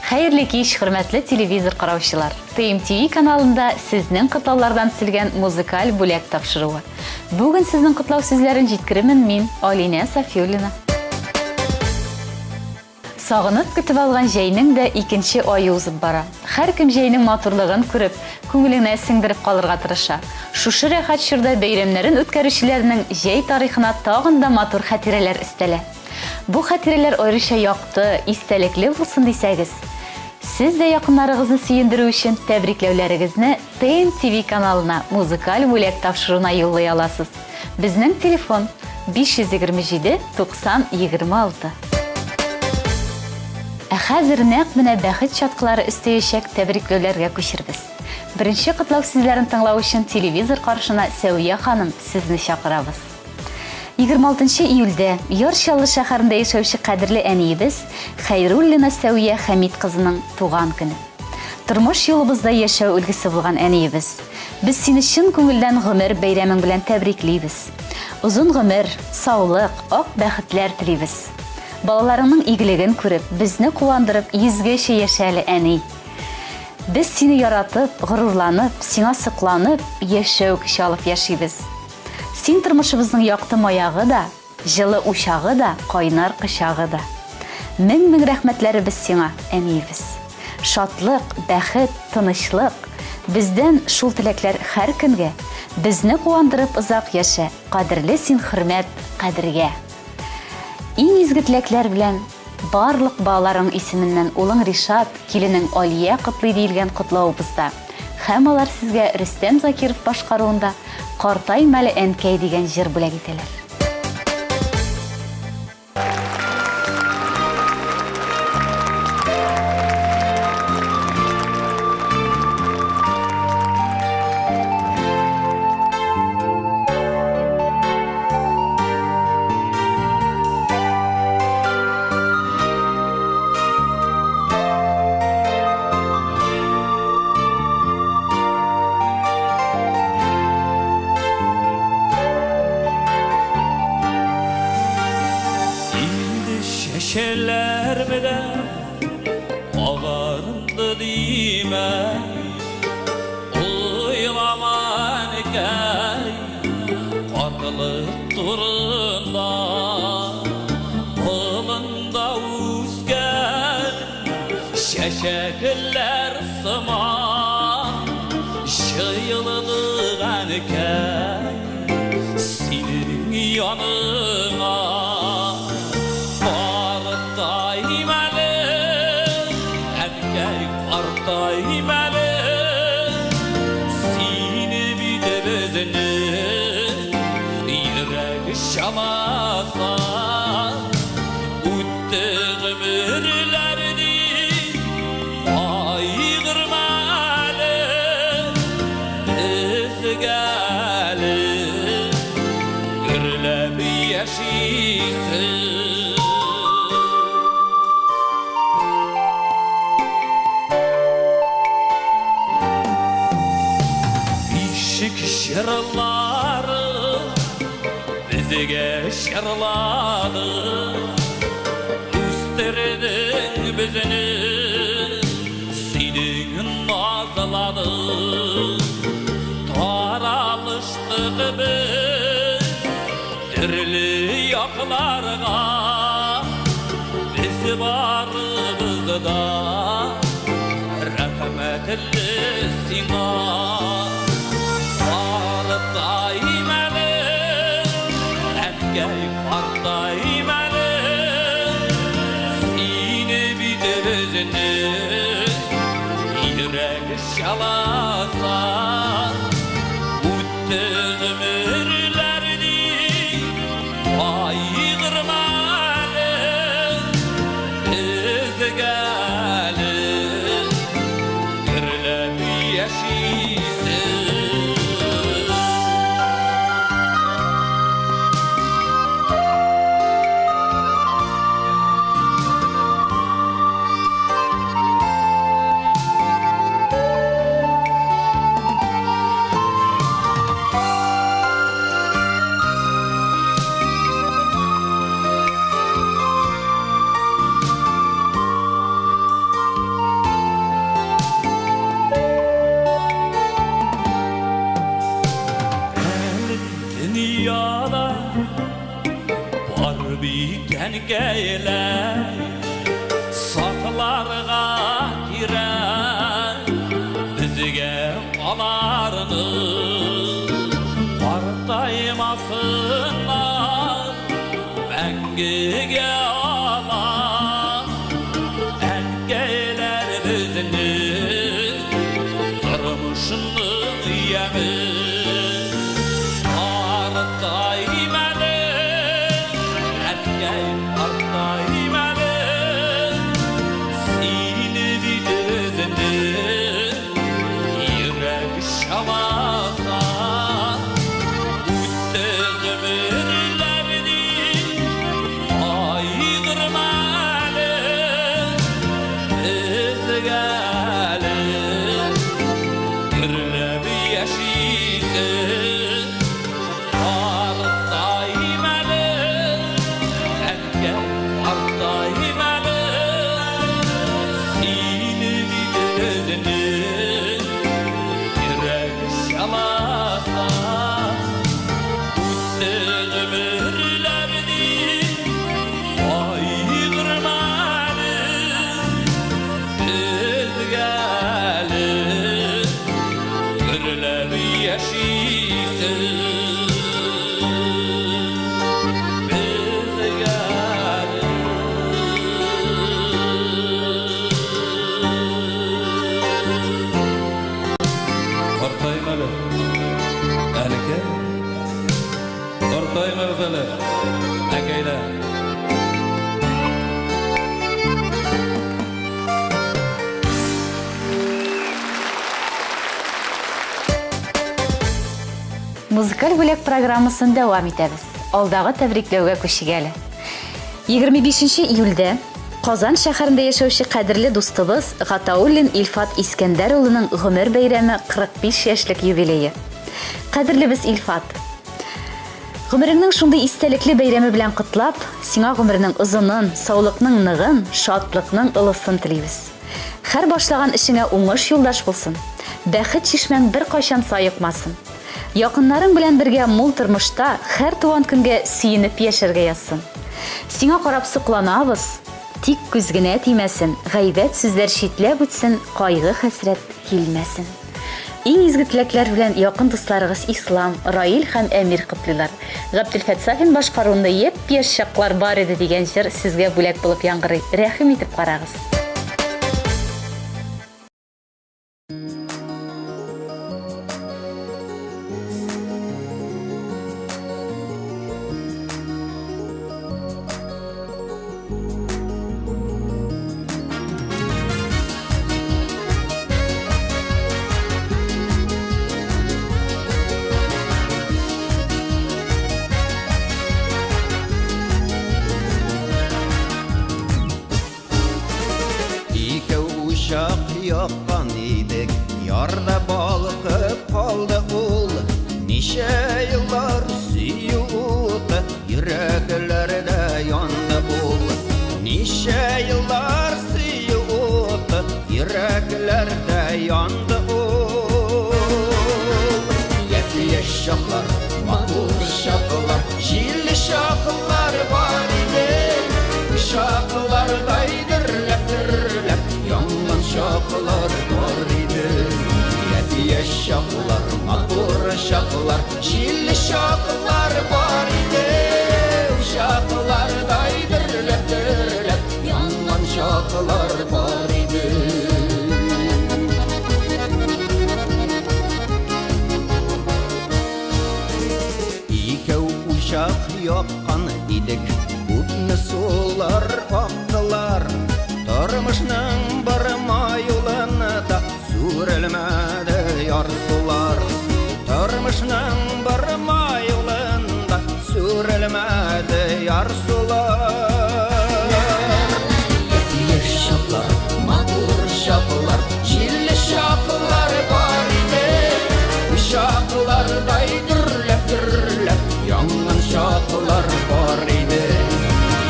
Хәерле кич, хөрмәтле телевизор караучылар! ТМТВ каналында сезнең котлаулардан төзелгән музыкаль бүләк тапшыруы. Бүген сезнең котлау сүзләрен җиткеремен мин, Алинә Сафиуллина. Сагынып көтеп алган җәйнең дә икенче ае узып бара. Һәркем җәйнең матурлыгын күреп, күңелеңә сеңдереп калырга тырыша. Шушы рәхәт чорда бәйрәмнәрен үткәрүчеләрнең җәй тарихына тагын да матур хатирәләр өстәлә. Бу хатирәләр аеруча якты, истәлекле булсын дисәгез, сез дә якыннарыгызны сөендерү өчен тәбрикләүләрегезне ТНТВ каналына музыкаль бүләк тапшыруына юллый аласыз. Безнең телефон, 527 90 26. Ә хәзер нәкъ менә бәхет чаткылары өстәячәк тәбрикләүләргә күчербез. Беренче котлау сүзләрен тыңлау өчен телевизор каршына Сәвия ханым, сезне чакырабыз. 26 нчы июльдә Яр Чаллы шәһәрендә яшәүче кадерле әниебез Хәйруллина Сәвия Хәмит кызының туган көне. Тормыш юлыбызда яшәү өлгесе булган әниебез! Без сине чын күңелдән гомер бәйрәмең белән тәбриклибез. Озын гомер, саулык, ак бәхетләр телибез. Балаларыңның игелеген күреп, безне куандырып, йөзгәчә яшә әле, әни! Без сине яратып, горурланып, сиңа сокланып, яшәү көче алып яшибез. Син тормышыбызның якты маягы да, Җылы учагы да, кайнар кочагы да. Мең-мең рәхмәтләребез сиңа, әниебез. Шатлык, бәхет, тынычлык, бездән шул теләкләр һәр көнгә. Безне куандырып озак яшә, кадерле син хөрмәт, кадергә. Иң изге теләкләр белән барлык балаларың исеменнән улың Ришат, киленең Алия котлый диелгән котлавыбызда. Һәм алар сезгә Рөстәм Закиров башкаруында Картайма әле, әнкәй дигән җыр бүләк итәләр. Инде чәчәләрме дә агарынды димә, Уйлама, әнкәй, картлык турында. Болында үскән Чәчәкләр сыман җыелдык, әнкәй, синең яныңа. Картайм әле, әнкәй, картайм әле, сине бит безнең йөрәк чамаса. Үтте гомерләр ди, кайгырма әле, безгә әле гөрләп яшисе. Бишек җырлары Безгә җырлады, үстердең безне, сөйдең, назладың. Таралыштык без төрле якларга, без барыбыз да рәхмәтле сиңа. Картайм әле, әнкәй, картайм әле, сине бит безне йөрәк чаласа. Үтте гомерләр ди, кайгырма әле, безгә әле гөрләп яшисе. Әнкәйләр, сакларга кирәк безгә аларны. Картаймасыннар мәңгегә алар. Әнкәйләр безнең тормышның яме. Картайм әле, әнкәй, картайм әле, сине бит үземнең йөрәк чамаса. Үтте гомерләр дип, кайгырма әле, безгә әле гөрләп яшисе. Картайм әле, әнкәй, картайм әле, сине бит үземнең йөрәк чамаса. Үтте гомерләр дип, кайгырма әле, безгә әле гөрләп яшисе. Безгә әле. Картайм әле, әнкәй, картаймагыз әле, әнкәйләр. Музыкаль бүләк программасын дәвам итәбез. Алдагы тәбрикләүгә күчик әле. 25 июльдә Казан шәһәрендә яшәүче кадерле дустыбыз Гатауллин Илфат Искәндәр улының гомер бәйрәме 45 яшьлек юбилее. Кадерлебез Илфат! Гомереңнең шундый истәлекле бәйрәме белән котлап, сиңа гомернең озынын, саулыкның ныгын, шатлыкның ылысын телибез. Һәр башлаган эшеңә уңыш юлдаш булсын. Бәхет чишмәң беркайчан саекмасын. Якыннарың белән бергә мул тормышта һәр туган көнгә сөенеп яшәргә язсын. Сиңа карап сокланабыз, тик күз генә тимәсен, гайбәт сүзләр читләп үтсен, кайгы-хәсрәт килмәсен. Иң изге теләкләр белән якын дусларыгыз Ислам, Раил һәм Әмир котлыйлар. Габделфәт Сафин башкаруында Япь-яшь чаклар бар иде дигән җыр сезгә бүләк булып яңгырый. Рәхим итеп карагыз. Икәү учак яккан идек, ярда балкып калды ул. Ничә еллар сөю уты йөрәкләрдә янды ул. Ничә еллар сөю уты йөрәкләрдә янды ул. Япь-яшь чаклар, матур чаклар, җилле чаклар бар иде. Чаклардай дөрләп-дөрләп янган чаклар бар иде. Япь-яшь чаклар, матур чаклар, җилле чаклар бар иде. Чаклардай дөрләп-дөрләп янган чаклар бар иде. Икәү учак яккан идек, күпме сулар актылар. Тормышның барма юлында сүрелмәде ярсулар. Тормышның барма юлында сүрелмәде ярсулар. Япь-яшь чаклар, матур чаклар, җилле чаклар бар иде. Чаклардай дөрләп-дөрләп янган чаклар бар иде.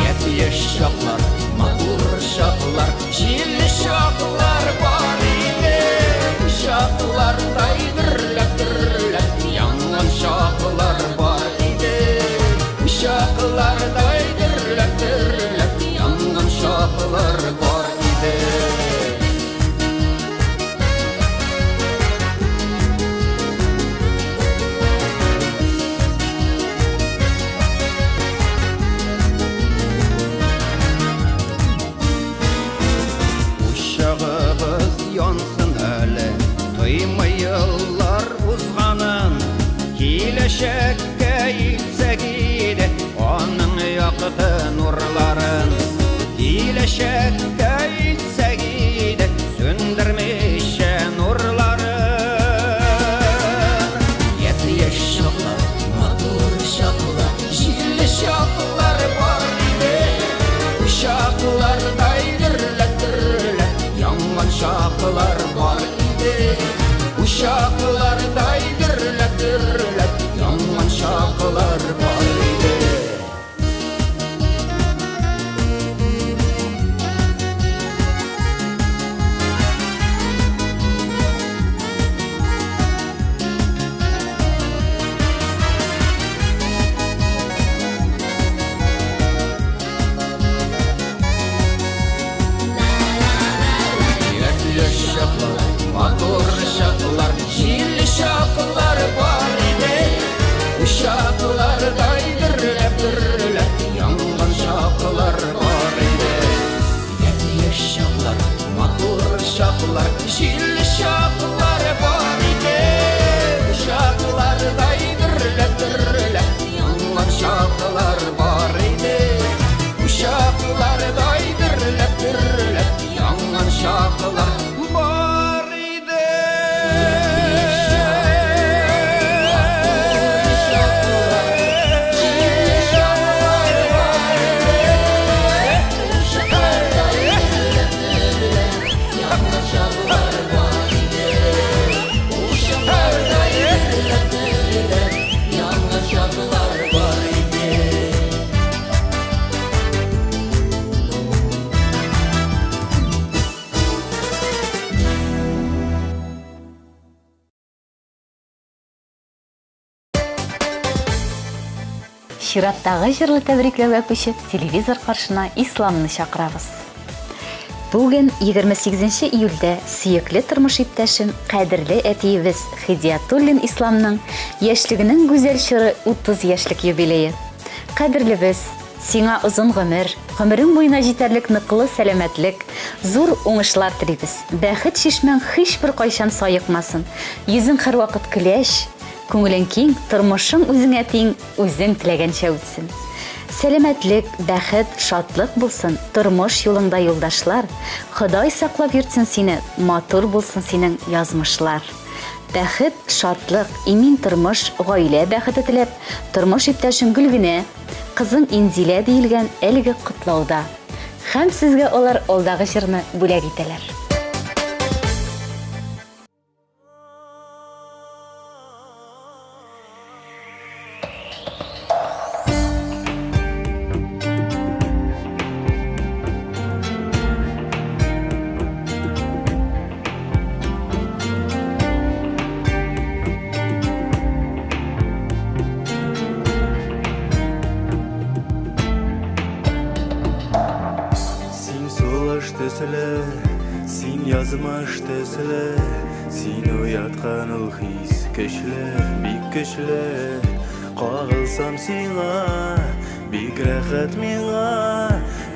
Япь-яшь чаклар, матур чаклар, җилле чаклар бар иде. Чаклардай дөрләп-дөрләп янган чаклар бар иде. Чаклардай дөрләп. Сыймый еллар узганын, Киләчәккә илтсәк иде Аның якты нурларын. Киләчәккә илтсәк иде Сүндермичә нурларын. Япь-яшь чаклар, матур чаклар, Җилле чаклар бар иде. Учаклардай дөрләп-дөрләп Янган чаклар бар иде. Учаклардай дөрләп-дөрләп Янган чаклар бар иде. Япь-яшь чаклар, матур чаклар, җилле чаклар бар иде. Учаклардай дөрләп-дөрләп янган чаклар бар иде. Япь-яшь чаклар, матур чаклар, җилле чаклар бар иде. Учаклардай дөрләп-дөрләп янган чаклар бар иде. Учаклардай дөрләп-дөрләп янган чаклар бар иде. Чираттагы җырлы тәбрикләүгә күчеп, телевизор каршына Исламны чакырабыз. Бүген 28 июльдә сөекле тормыш иптәшем, кадерле әтиебез Хидиятуллин Исламның яшьлегенең гүзәл чоры 30 яшьлек юбилее. Кадерлебез, сиңа озын гомер, гомерең буена җитәрлек ныклы сәламәтлек, зур уңышлар телибез. Бәхет чишмәң һичбер кайчан саекмасын. Йөзең һәрвакыт көләч, күңелең киң, тормышың үзеңә тиң, үзең теләгәнчә үтсен. Сәламәтлек, бәхет, шатлык булсын, тормыш юлыңда юлдашлар, Ходай саклап йөртсен сине, матур булсын синең язмышлар. Бәхет, шатлык, имин тормыш, гаилә бәхете теләп, тормыш иптәшең Гөлгенә, кызың Инзилә диелгән әлеге котлауда. Һәм сезгә алар алдагы җырны бүләк итәләр. Син сулыш төсле, син язмыш төсле, Син уяткан ул хис көчле, бик көчле. Кагылсам сиңа, бик рәхәт миңа.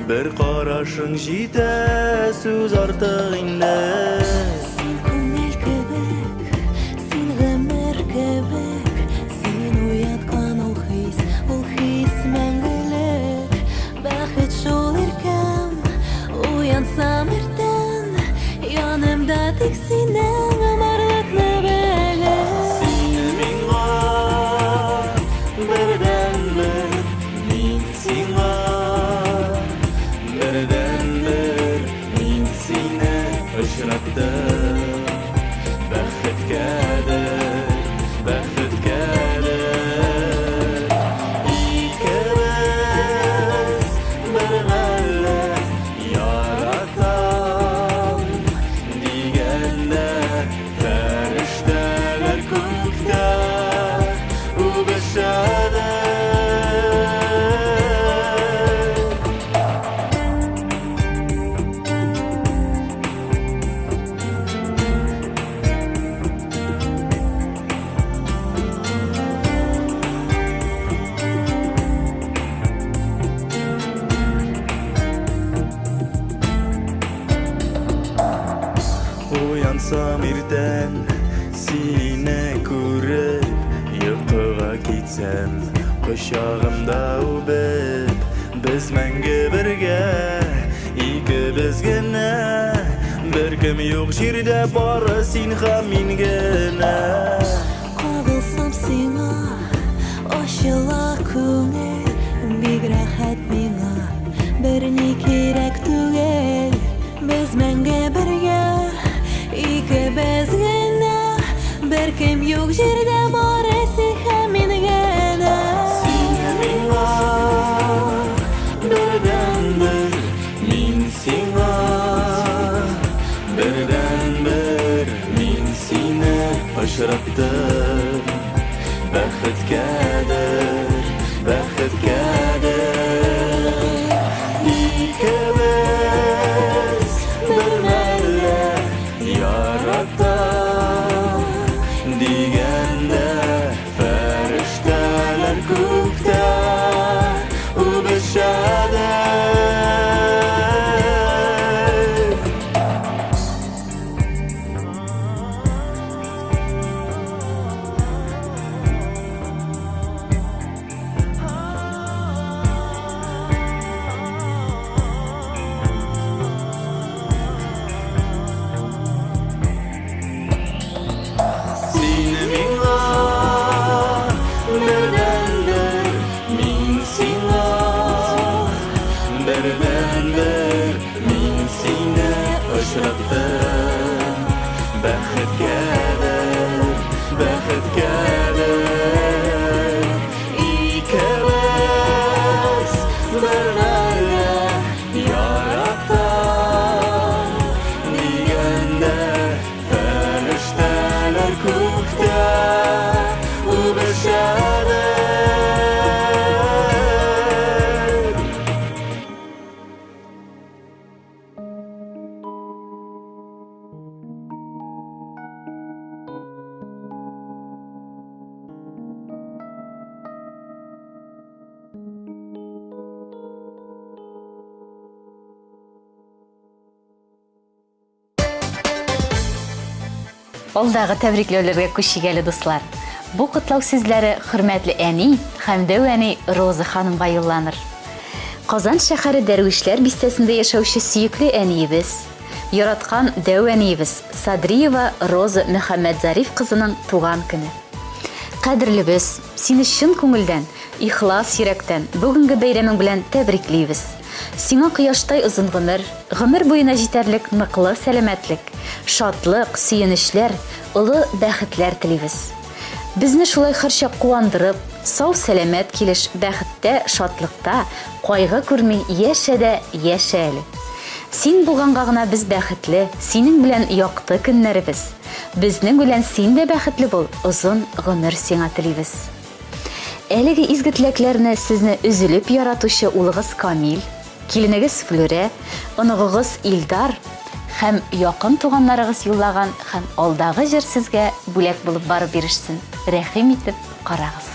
Бер карашың җитә, сүз артык инде. Син күңел кебек, син гомер кебек, Син уяткан ул хис, ул хис мәңгелек. Бәхет шул иркәм, уянсам иртән, Янымда тик синең барлыкны белеп. Син миңа бердәнбер, мин сиңа бердәнбер, мин сине очраттым. Бәхеткәдер, бәхеткәдер. Икебез бер мәллә яратам дигәндә фәрештәләр күктә үбешәдер. Уянсам иртән. Сине күреп, йокыга китсәм, кочагымда үбеп, без мәңге бергә, икебез генә. Беркем юк җирдә, бары син һәм мин генә. Кагылсам сиңа, ачыла күңел, бик рәхәт миңа, берни кирәк түгел. Без мәңге бергә, икебез генә, беркем юк җирдә, бары син һәм мин генә. Син миңа бердәнбер, мин сиңа бердәнбер, мин сине очраттым. Бәхеткәдер, бәхеткәдер. Икебез бер мәллә яратам дигәндә фәрештәләр күктә үбешәдер. Син миңа бердәнбер, мин сиңа бердәнбер, мин сине очраттым. Бәхеткәдер, бәхеткәдер. Икебез бер мәлдә яратам дигәндә фәрештәләр күктә үбешәдер. Алдагы тәбрикләүләргә күчик әле, дуслар. Бу котлау сүзләре хөрмәтле әни һәм дәү әни Роза ханымга юлланыр. Казан шәһәре Дәрвишләр бистәсендә яшәүче сөекле әниебез, яраткан дәү әниебез Садриева Роза Мөхәммәтзариф кызының туган көне. Кадерлебез, сине чын күңелдән, ихлас йөрәктән бүгенге бәйрәмең белән тәбриклибез. Сиңа кояштай озын гомер, гомер буена җитәрлек ныклы сәламәтлек, шатлык, сөенечләр, олы бәхетләр телибез. Безне шулай һәрчак куандырып, сау-сәламәт килеш, бәхеттә, шатлыкта, кайгы күрми яшә дә яшә әле. Син булганга гына без бәхетле, синең белән якты көннәребез. Безнең белән син дә бәхетле бул, озын гомер сиңа телибез. Әлеге изге теләкләрне сезне өзелеп яратучы улыгыз Камил, киленегез Флүрә, оныгыгыз Илдар һәм якын туганнарыгыз юллаган һәм алдагы җыр сезгә бүләк булып барып ирешсен. Рәхим итеп карагыз.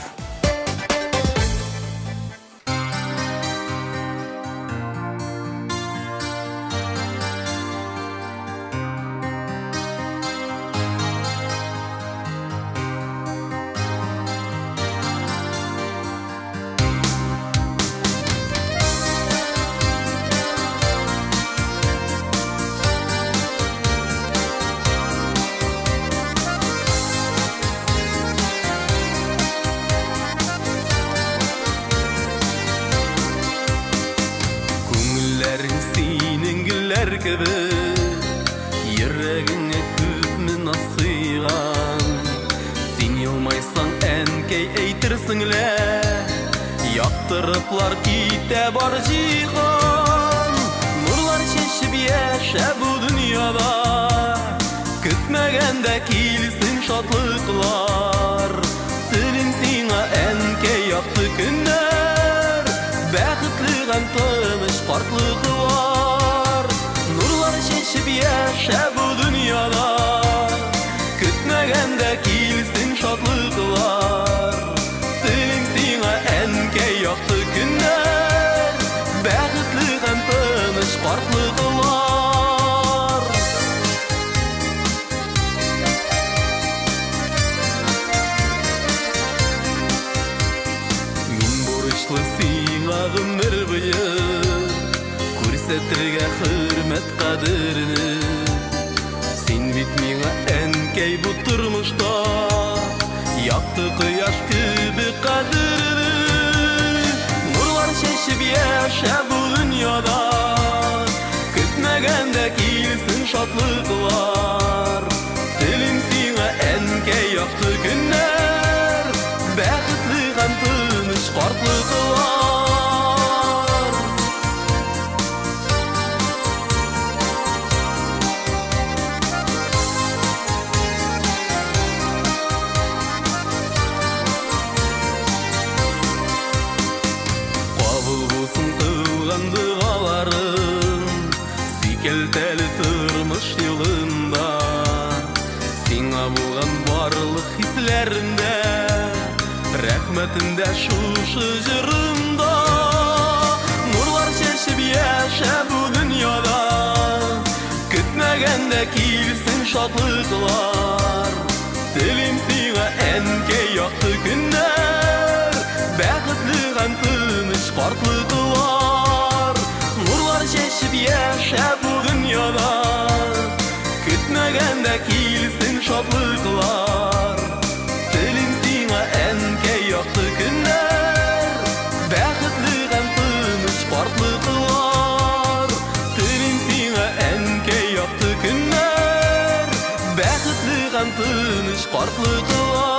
Күңелләрең синең гөлләр кебек, йөрәгеңә күпме наз сыйган. Син елмайсаң, әнкәй, әйтерсең лә, яктырыплар китә бар җиһан. Нурлар чәчеп яшә бу дөньяда, көтмәгәндә килсен шатлыклар. Телим сиңа, әнкәй, якты көннәр, бәхетле һәм тыныч картлыклар. Нурлар чәчеп яшә бу дөньяда, көтмәгәндә килсен шатлыклар. Телим сиңа, әнкәй, якты көннәр, бәхетле һәм тыныч картлыклар. әнкәй бу тормышта Якты кояш кебек кадерле Нурлар чәчеп яшә бу дөньяда Көтмәгәндә килсен шатлыклар Телим сиңа, әнкәй, якты көннәр Бәхетле һәм тыныч картлыклар. Кабул булсын кылган догаларың, Сикәлтәле тормыш юлында. Сиңа булган барлык хисләремдә, Рәхмәтем дә шушы җырымда. Нурлар чәчеп яшә бу дөньяда, Көтмәгәндә килсен шатлыклар. Телим сиңа, әнкәй, якты көннәр, Бәхетле һәм тыныч картлыклар. Нурлар чәчеп яшә бу дөньяда, Көтмәгәндә килсен шатлыклар. Телим сиңа, әнкәй, якты көннәр, Бәхетле һәм тыныч картлыклар. Телим сиңа, әнкәй, якты көннәр, Бәхетле һәм тыныч картлыклар.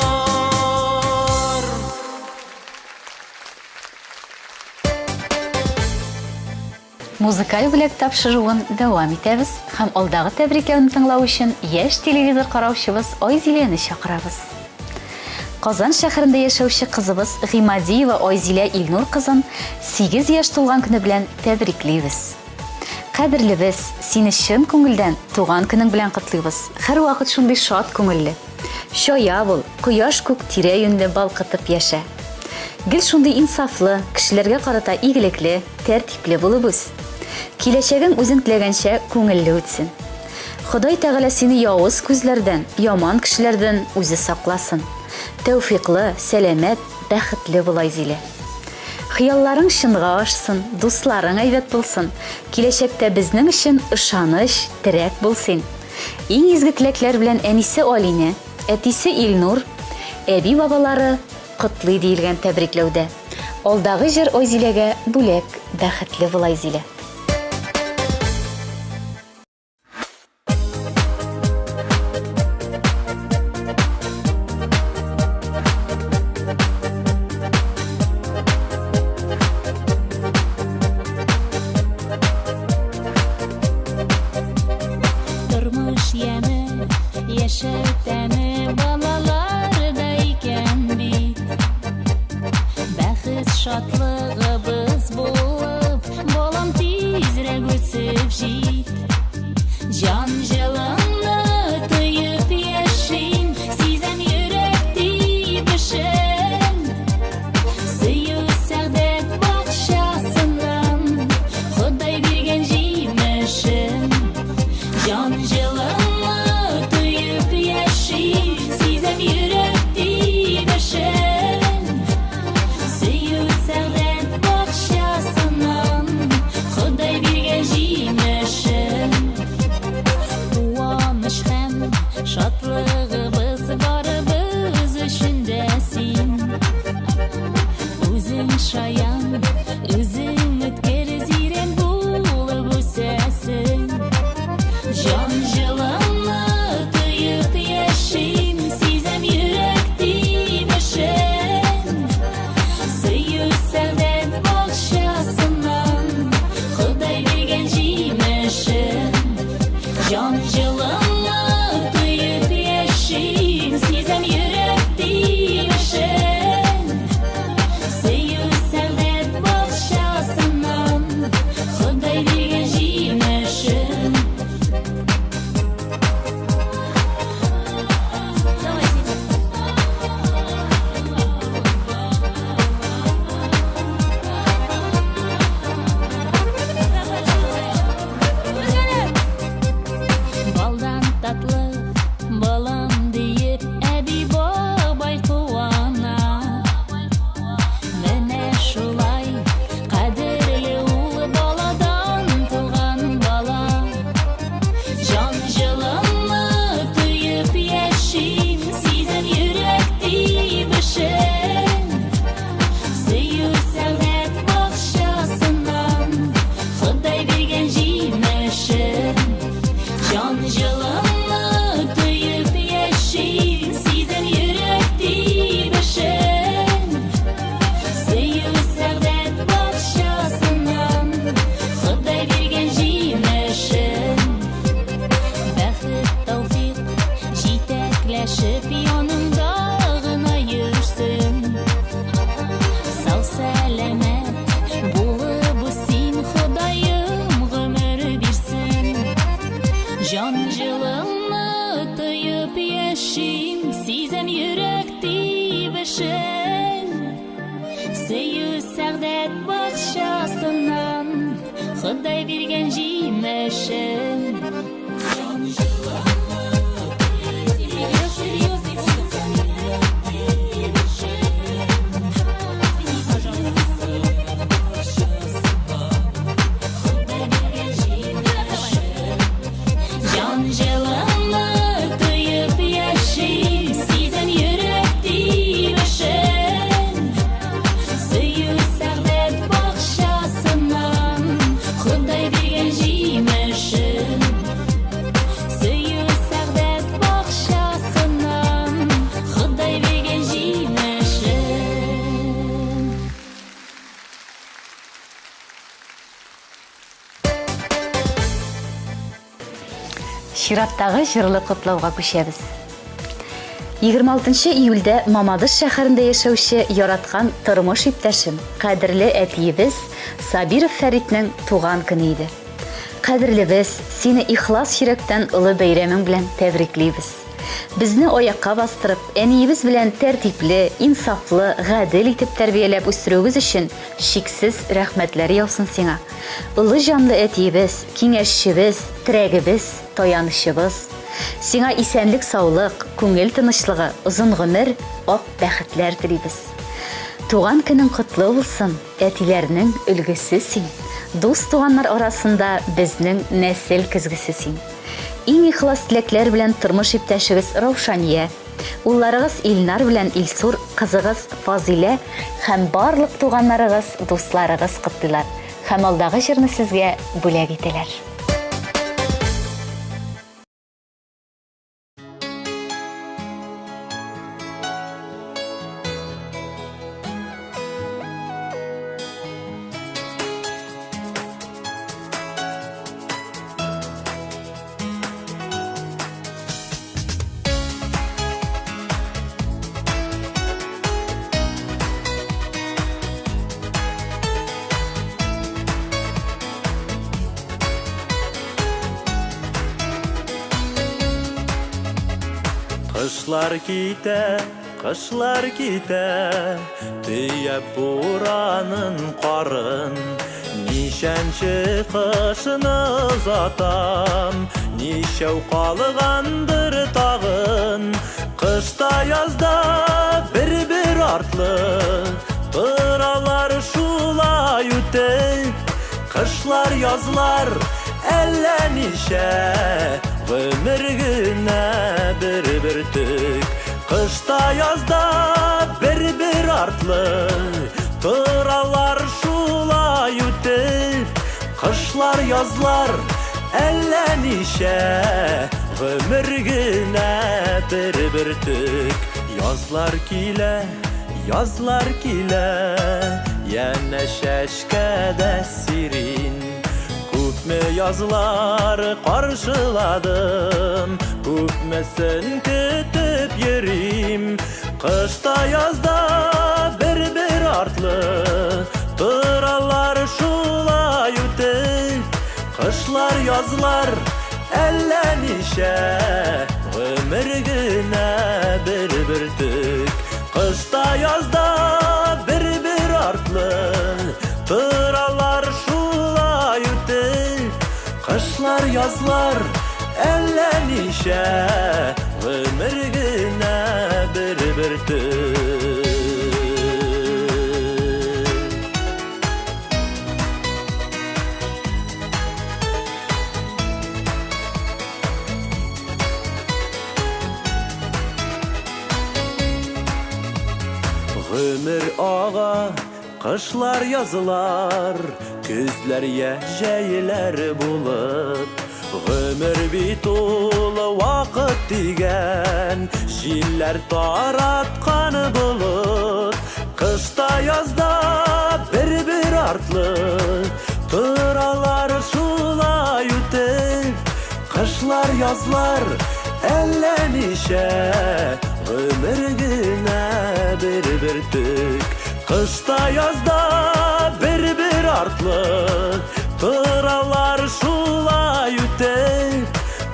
Музыкаль бүләк тапшыруын дәвам итәбез һәм алдагы тәбрикләүне тыңлау өчен яшь телевизор караучыбыз Айзиләне чакырабыз. Казан шәһәрендә яшәүче кызыбыз Гыймадиева Айзилә Илнур кызын 8 яшь тулган көне белән тәбриклибез. Кадерлебез, сине чын күңелдән туган көнең белән котлыйбыз. Һәрвакыт шундый шат күңелле, чая бул, кояш күк тирә-юньне балкытып яшә. Гел шундый инсафлы, кешеләргә карата игелекле, тәртипле булып үс. Киләчәгең үзең теләгәнчә күңелле үтсен. Ходай Тәгалә сине явыз күзләрдән, яман кешеләрдән үзе сакласын. Тәүфыйклы, сәламәт, бәхетле бул, Айзилә. Хыялларың чынга ашсын, дусларың әйбәт булсын. Киләчәктә безнең өчен ышаныч, терәк бул син. Иң изге теләкләр белән әнисе Алинә, әтисе Илнур, әби-бабалары котлый диелгән тәбрикләүдә. Алдагы җыр Айзиләгә бүләк, бәхетле бул, Айзилә. Тормыш яме, яшәү тәме балаларда икән бит. Бәхет шатлыгыбыз булып, балам тизрәк үсеп җит. Җан җылыңны тоеп яшим, сизәм йөрәк тибешен. Сөю сәгъдәт бакчасыннан, Ходай биргән җимешен. Җан җылыңны тоеп яшим, сизәм йөрәк тибешен. Сөю сәгъдәт бакчасыннан, Ходай биргән җимешен. Куаныч һәм шатлыгыбыз барыбыз өчен дә син. Үзең шаян, үзең үткер зирән булып үсәсең. Җан җылыңны тоеп яшим, сизәм йөрәк тибешен. Сөю сәгъдәт бакчасыннан, Ходай биргән җимешен. Җан җылыңны тоеп яшим, сизәм йөрәк тибешен. Сөю сәгъдәт бакчасыннан, Ходай биргән җимешен. Балдан татлы балам диеп әби бабай куана. Менә шулай кадерле ул баладан туган бала. Җан җылымны тоеп яши. Җан җылыңны тоеп яшим, сизәм йөрәк тибешен. Сөю сәгъдәт бакчасыннан Ходай биргән җимешен. Җан җылыңны тоеп серьезный булсам йөрәк тибешен. Җан җылымны тоеп яшим, сизәм йөрәк тибешен. Сөю сәгъдәт бакчасыннан Ходай биргән җимешен. Сөю сәгъдәт бакчасыннан Ходай биргән җимешен. Чираттагы җырлы котлауга күчәбез. 26 июльдә Мамадыш шәһәрендә яшәүче яраткан тормыш иптәшем, кадерле әтиебез Сабиров Фәритнең туган көне иде. Кадерлебез, сине ихлас йөрәктән олы бәйрәмең белән тәбриклибез. Безне аякка бастырып, әниебез белән тәртипле, инсафлы, гадел итеп тәрбияләп үстерүегез өчен чиксез рәхмәтләр яусын сиңа. Олы җанлы әтиебез, киңәшчебез, терәгебез, таянычыбыз. Сиңа исәнлек-саулык, күңел тынычлыгы, озын гомер, ак бәхетләр телибез. Туган көнең котлы булсын, әтиләрнең өлгесе син, дус-туганнар арасында безнең нәсел көзгесе син. Иң ихлас теләкләр белән тормыш иптәшегез Раушания, улларыгыз Илнар белән Илсур, кызыгыз Фазыйлә һәм барлык туганнарыгыз, дусларыгыз котлыйлар һәм алдагы җырны сезгә бүләк итәләр. Кышлар китә, кышлар китә, Төяп буранын карын. Ничәнче кышны озатам, Ничәү калгандыр тагын. Кышта язда бер-бер артлы Торалар шулай үтеп. Кышлар, язлар әллә ничә, Гомер генә бер бөртек. Кышта язда бер-бер артлы Торалар шулай үтеп. Кышлар, язлар әллә ничә, Гомер генә бер бөртек. Язлар килә, язлар килә, Янә чәчкәдә сирин. Күпме язлар каршыладым, Күпмесен көтеп йөрим. Кышта язда бер-бер артлы Торалар шулай үтеп. Кышлар, язлар әллә ничә, Гомер генә бер бөртек. Кышта язда бер-бер артлы Торалар шулай үтеп. Кышлар, язлар әллә ничә, Гомер генә бер бөртек. Гомер ага, кышлар язлар, Көзләр я җәйләр булып. Гомер бит ул вакыт дигән, Җилләр тараткан болыт. Кышта язда бер-бер артлы Торалар шулай үтеп. Кышлар, язлар әллә ничә, Гомер генә бер бөртек. Кышта язда бер-бер артлы Торалар шулай үтеп.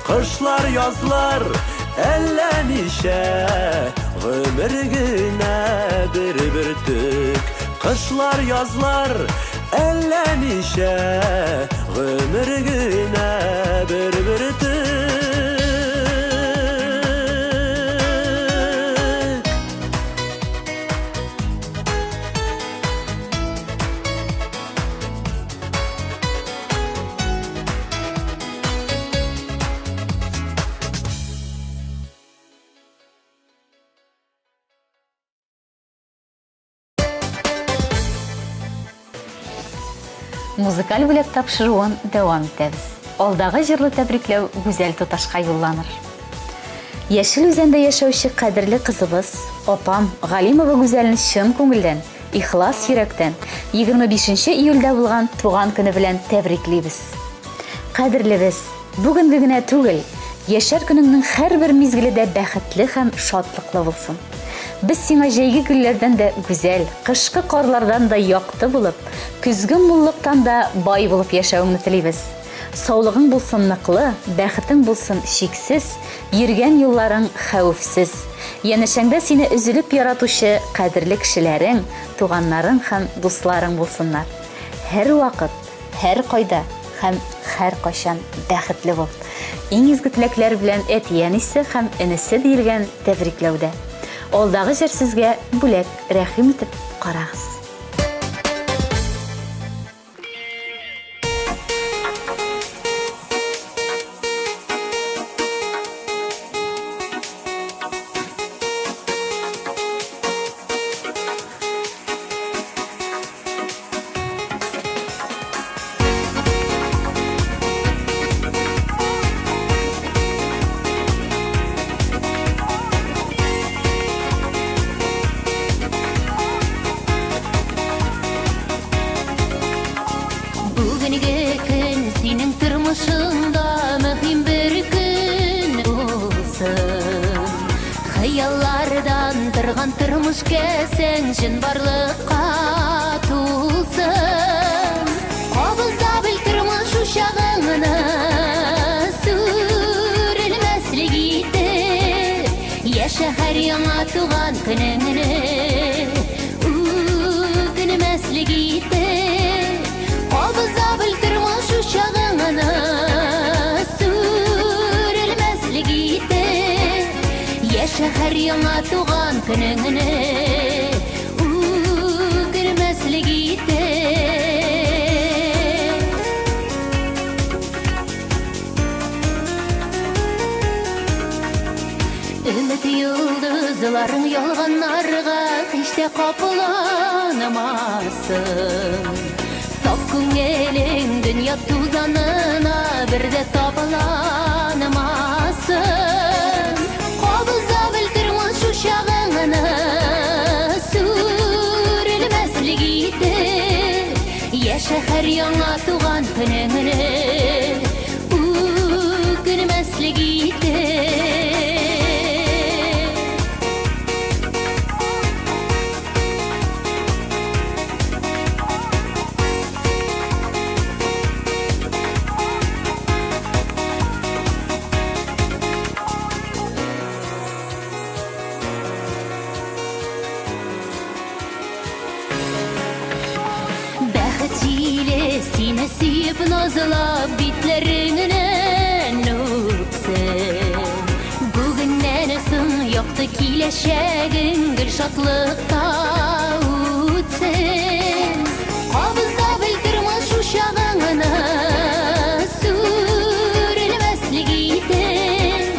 Кышлар, язлар әллә ничә, Гомер генә бер бөртек. Кышлар, язлар әллә ничә, Гомер генә бер бөртек. Музыкаль бүләк тапшыруын дәвам итәбез. Алдагы җырлы тәбрикләү Гүзәл туташка юлланыр. Яшел Үзәндә яшәүче кадерле кызыбыз, апам Галимова Гүзәлне чын күңелдән, ихлас йөрәктән 25 июльдә булган туган көне белән тәбриклибез. Кадерлебез, бүгенге генә түгел, яшәр көнеңнең һәрбер мизгеле дә бәхетле һәм шатлыклы булсын. Без сиңа җәйге гөлләрдән дә гүзәл, кышкы карлардан да якты булып, көзге муллыктан да бай булып яшәвеңне телибез. Саулыгың булсын ныклы, бәхетең булсын чиксез, йөргән юлларың хәвефсез. Янәшәңдә сине өзелеп яратучы кадерле кешеләрең, туганнарың һәм дусларың булсыннар. Һәрвакыт, һәркайда һәм һәркайчан бәхетле бул. Иң изге теләкләр белән әти-әнисе һәм энесе диелгән тәбрикләүдә. Алдагы җыр сезгә бүләк, рәхим итеп карагыз. Бүгенге көн синең тормышыңда мөһим бер көн булсын. Хыяллардан торган тормыш кәсәң чынбарлыкка тулсын. Кабыза бел тормыш учагыңны сүрелмәслек итеп. Яшә һәр яңа туган көнеңне үкенмәслек итеп. Кабыза бел тормыш учагыңны сүрелмәслек итеп. Яшә һәр яңа туган көнеңне үкенмәслек итеп. Өмет йолдызларың ялганнарга һич тә капланмасын. Саф күңелең дөнья тузанына бер дә тапланмасын. Кабыза бел тормыш учагыңны сүрелмәслек итеп. Яшә һәр яңа туган көнеңне үкенмәслек итеп. Бәхет җиле сине сөеп назлап битләреңнән үпсен. Бүгеннән соң якты киләчәгең гел шатлыкта үтсен. Кабыза бел тормыш учагыңны сүрелмәслек итеп.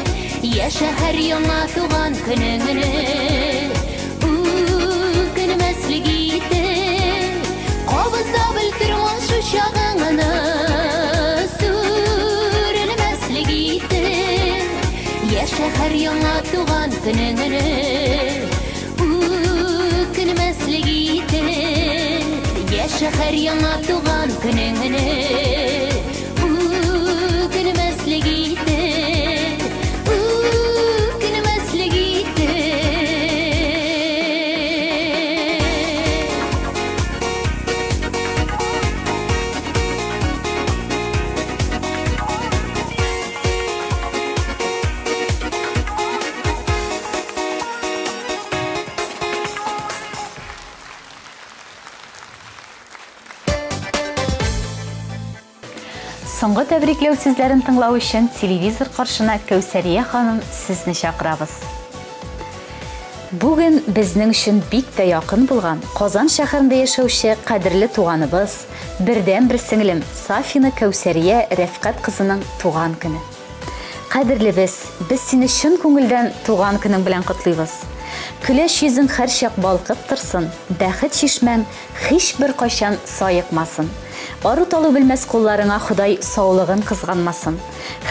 Яшә һәр яңа туган көнеңне үкенмәслек итеп. Кабыза бел тормыш учагыңны сүрелмәслек итеп. Яшә һәр яңа туган көнеңне үкенмәслек итеп. Яшә һәр яңа туган көнеңне үкенмәслек итеп. Үкенмәслек итеп. соңгы тәбрикләү сүзләрен тыңлау өчен телевизор каршына Кәүсәрия ханым сезне чакырабыз. Бүген безнең өчен бик тә якын булган Казан шәһәрендә яшәүче кадерле туганыбыз, бердәнбер сеңлем Сафина Кәүсәрия Рәфкать кызының туган көне. Кадерлебез, без сине чын күңелдән туган көнең белән котлыйбыз. Көләч йөзең һәрчак балкып торсын, бәхет чишмәң һичбер кайчан саекмасын. Ару-талу белмәс кулларыңа Ходай саулыгын кызганмасын.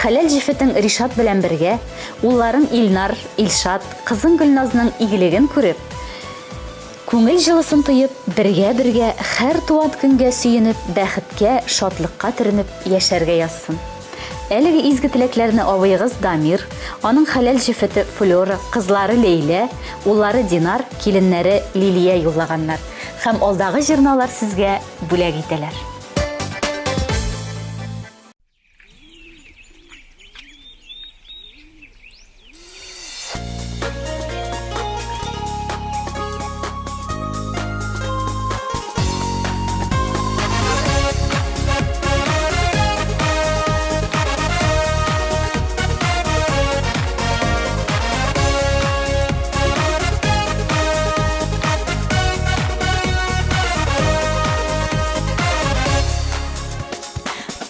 Хәләл җефетең Ришат белән бергә, улларың Илнар, Илшат, кызың Гөлназның игелеген күреп, күңел җылысын тоеп, бергә-бергә һәр туган көнгә сөенеп, бәхеткә, шатлыкка төренеп яшәргә язсын. Әлеге изге теләкләрне абыегыз Дамир, аның хәләл җефете Флера, кызлары Ләйлә, уллары Динар, киленнәре Лилия юллаганнар. Һәм алдагы җырны алар сезгә бүләк итәләр.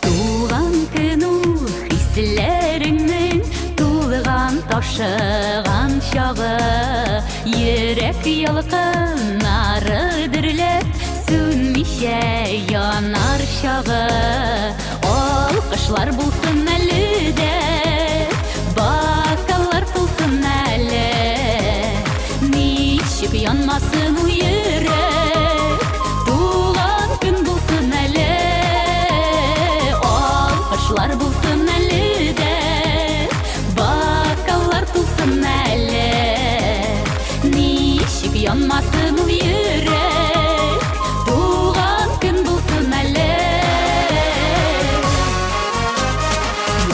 Туган көн ул хисләреңнең тулган ташыган чагы. Йөрәк ялкыннары дөрләп сүнмичә янар чагы. Алкышлар булсын әле дә, бокаллар тулсын әле. Ничек янмасын ул йөрәк, туган көн булсын әле. Алкышлар булсын әле дә, бокаллар тулсын әле. Ничек янмасын ул йөрәк, туган көн булсын әле.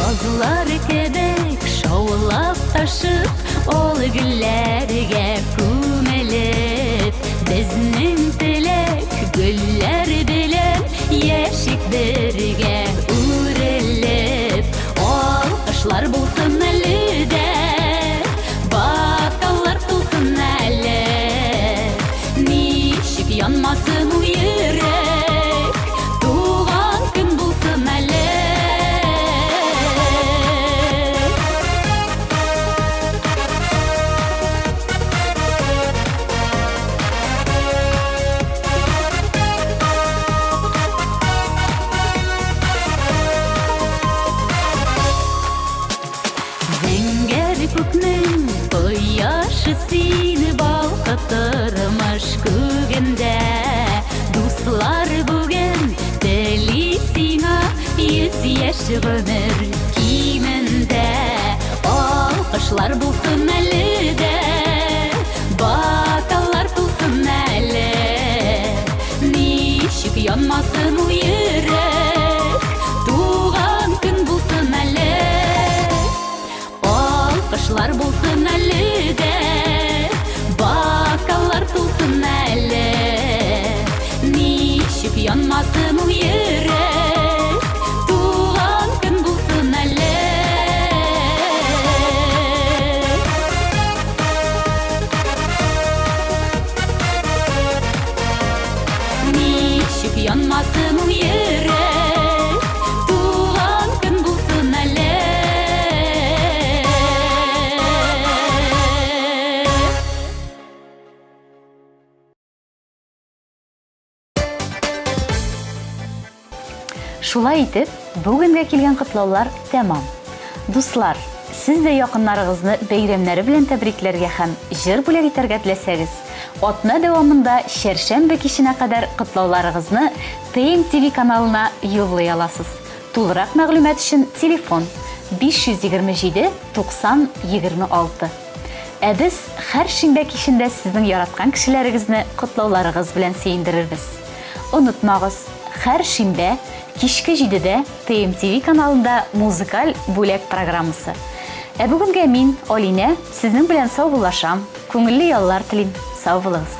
Язлар кебек шаулап ташып, Ал гөлләргә күмелеп, Безнең теләк гөлләр белән Яшик бергә үрелеп. Алкышлар булсын әле дә, Бокаллар тулсын әле. Ничек янмасын ул йөрәк, Туган көн булсын әле. Зәңгәр күкнең кояшы сине балкытырмыш күгендә. Дуслар бүген тели сиңа 100 яшь гомер кимендә. Алкышлар булсын әле дә, бокаллар тулсын әле. Ничек янмасын ул йөрәк, туган көн булсын әле. Алкышлар булсын әле дә, бокаллар тулсын әле. Ничек янмасын ул йөрәк, туган көн булсын әле. Ничек янмасын ул йөрәк, туган көн булсын әле. Шулай итеп, бүгенгә килгән котлаулар тәмам. Дуслар, сез дә якыннарыгызны бәйрәмнәре белән тәбрикләргә һәм җыр бүләк итәргә теләсәгез, атна дәвамында чәршәмбе киченә кадәр котлауларыгызны TMTV каналына юллый аласыз. Тулырак мәгълүмат өчен телефон 527 90 26. Ә без һәр шимбә кичендә сезнең яраткан кешеләрегезне котлауларыгыз белән сөендерербез. Онытмагыз, һәр шимбә кичке җидедә TMTV каналында Музыкаль бүләк программасы. Ә бүгенгә мин, Алинә, сезнең белән саубуллашам, күңелле яллар телим. Сау булыгыз!